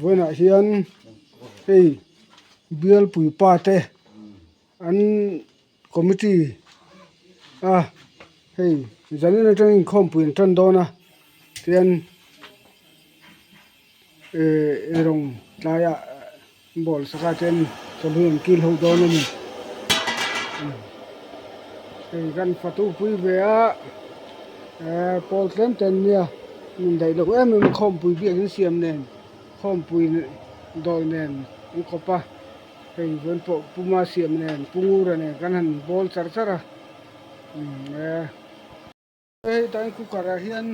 Vawiinah hian hei bialpui pa te an committee a hei zanin atangin inkhawmpui an tan dawn a tihian ehh eirawng tlaiah ball saka ten chawlhnu an kil ho dawn a ni hei kan fatu pui ve a ehh pawl tlem te an nia min daih loh em em a khawmpui biak in siam nen khawmpui dawi nen an kawp a hei chuan pawh puma siam nen pu ngura nen kan han bawl char char a umm e. Hei tain cooker ah hian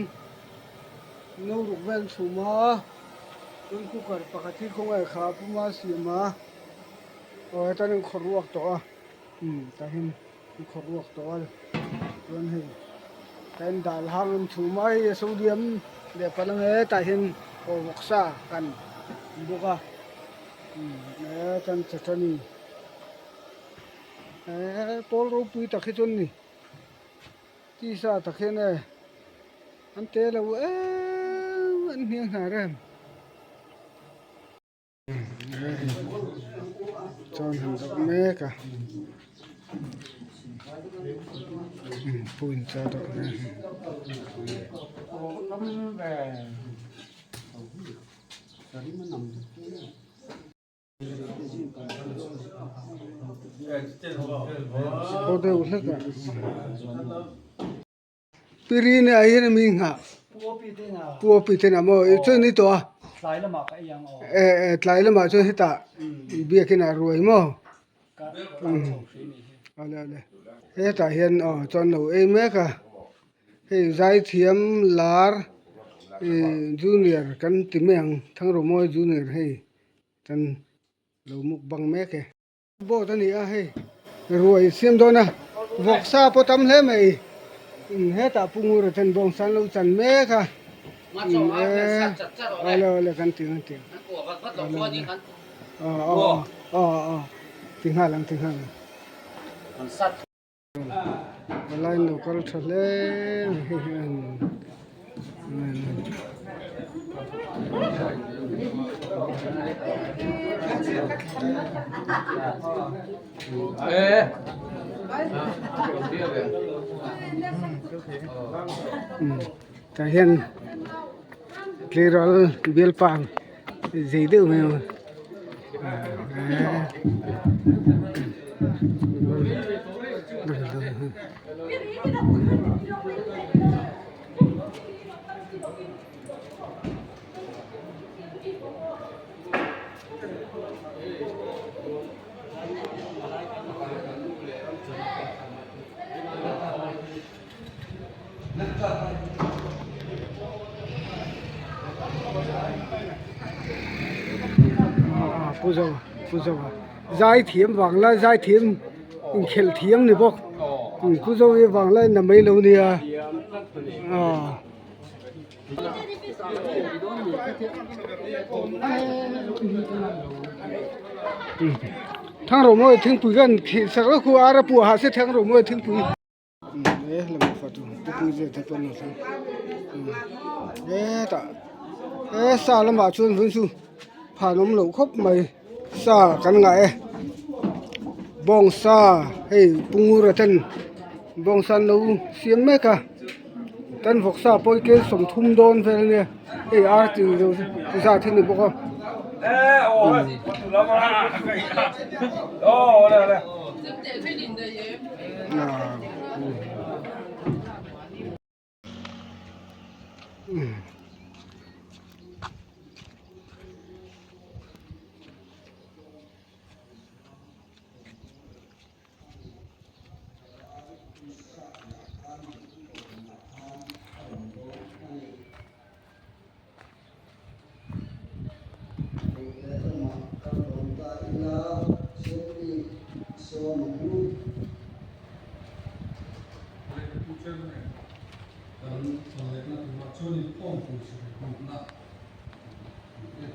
no ruk vel an chhum a chuan cooker pakhat hi khawngaih kha puma siam a aw hetan an khawrh ruak tawh a umm tah hian an khawrh ruak tawh a chuan hei tain dal hang an chhum a hei a sodium leh palh ang e tah hian aw vawksa kan bawk a umm e kan chawchani e pawl ropui tak hi chuan ni. Tisa tak hian e an te lo em an hniang hnar em chuan han dawh mek a pu in chaw dawh mek Aw deuh hlek a Pirin ah hian mi nghah Pu Api ten a maw chuan ni tawh a eh eh tlai lamah chuan hetah biakin ah ruai maw awle awle hetah hian aw chuan lo ei mek a hei zaithiam lar ih junior kan ti mai ang Thangrawmawi junior hei. Kan lo mukbang mek e. Boat a ni a hei ruai siam dawn a vawksa pawh tam hle mai hetah pu Ngura ten bawngsa an lo chan mek a awle awle kan ti ang ti aw aw aw aw ti nghal ang ti nghal ang. Palai an lo kal tha hle mai hei hian tah hian tleirawl bialpa zei deuh mai Pu Zoa Pu Zoa zai thiam vang lai zai thiam inkhelh thiam ni bawk Pu Zoa hi vang lai na mai lo nia aw. Thangrawmawi thingpui khan khih sak vek khu ar a puah hah se Thangrawmawi thingpui. Hetah he sa lamah chuan vun chu phan awm loh khawp mai sa kan ngah e bawngsa hei pu ngura ten bawngsa an lo siam mek a tan vawksa pawh hi kel 30 dawn vel ania hei ar chi zat hi a ni bawk a. Sawm ang u. Lehkhabu chairman kan chawlehna turah chuan inkhawmpui sawi bukna a ni e.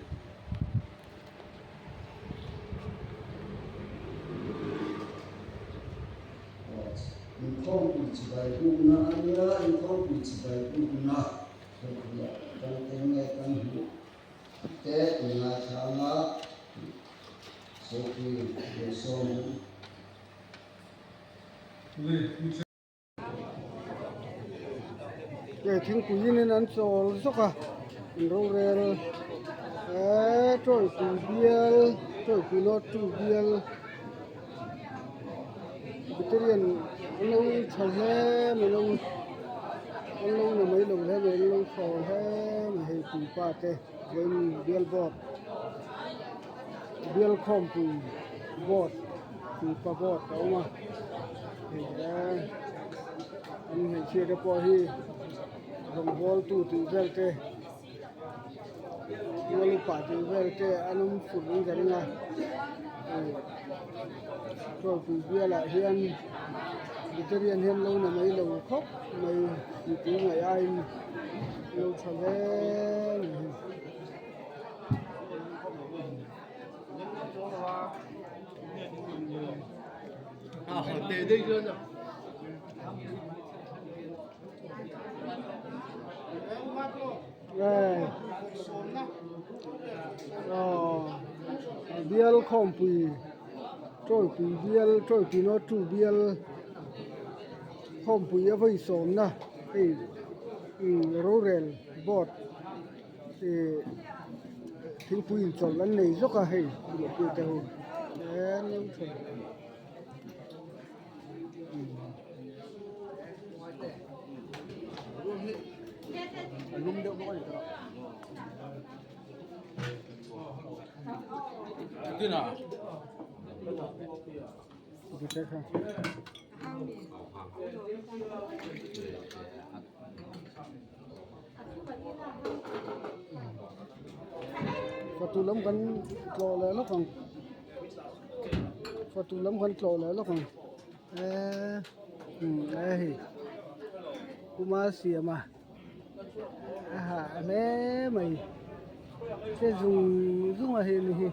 Inkhawmpui chibai bukna a nia, inkhawmpui chibai bukna thawkluah kan eng nge kan hmuh te in ngaithla anga sawipui leh sawm ang. Hei thingpui in an chawl zawk a an rorel eee tawipui bial tawipui north two bial vegetarian an lo tha hle mai lo an lo na mai lo hle mai an lo thaw hle mai hei puipa te vawiin bial board bial khawmpui board puipa board a awm a hei eee an hmeichhia te pawh hi rawngbawl tu tih vel te mual upa tih vel te an awm fur in ka ring a hei tawlpui bialah hian vegetarian hian lo na mai lo khawp mai mipui ngaih aiin lo tha hle mai hi. Bial khawmpui tawipui bial tawipui note two bial khawmpui a vawi sawmna hei rorel board Ih thingpui inchawlh an nei zawk a hei luhpui te ho an lo tha Fatu lam kan tlawh leh lawk ang fatu lam kan tlawh leh lawk ang eee umm hei puma siam a a hah hle mai che zung zung a hei ni hi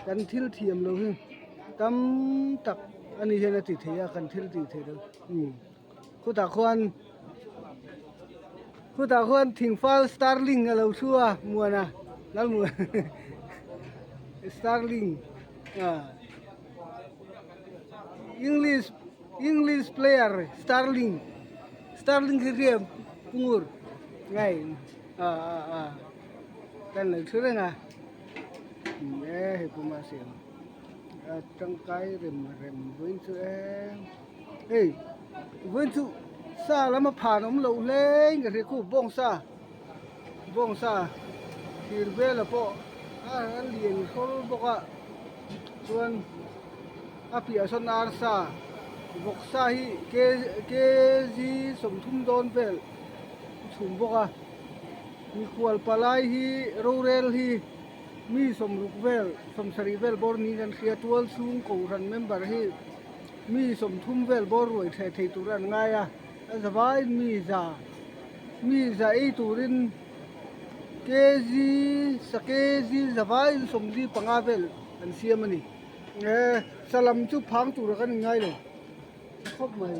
kan thil thiam lo hi tam tak a ni hian a ti thei a kan thil tih theih loh umm. Khutah khuan khutah khuan thingfal starling a lo thu a muana lalmuan starling ah english english player starling starling khi riam pungur ngai ah ah ah kan lo thu reng a e hei puma siam a tangkai rem rem vawiin chu em. Hei vawiin chu sa lama phan awm loh hle in ka hria khu bawngsa bawngsa thir vela pawh a lian hrawl bawk a chuan a piah sawn arsa vawksa hi kg 30 dawn vel a chhum bawk a mikhual palai hi rorel hi mi 60 vel 70 vel bawr niin kan hria tual chhung kohhran member hi. Mi 30 vel bawr ruai thleh thei tur an ngai a, a zavaiin mi za mi za ei turin kg sa kg zavaiin 45 vel an siam a ni. Eh salam chu phang tura kan inngai lo khawp mai.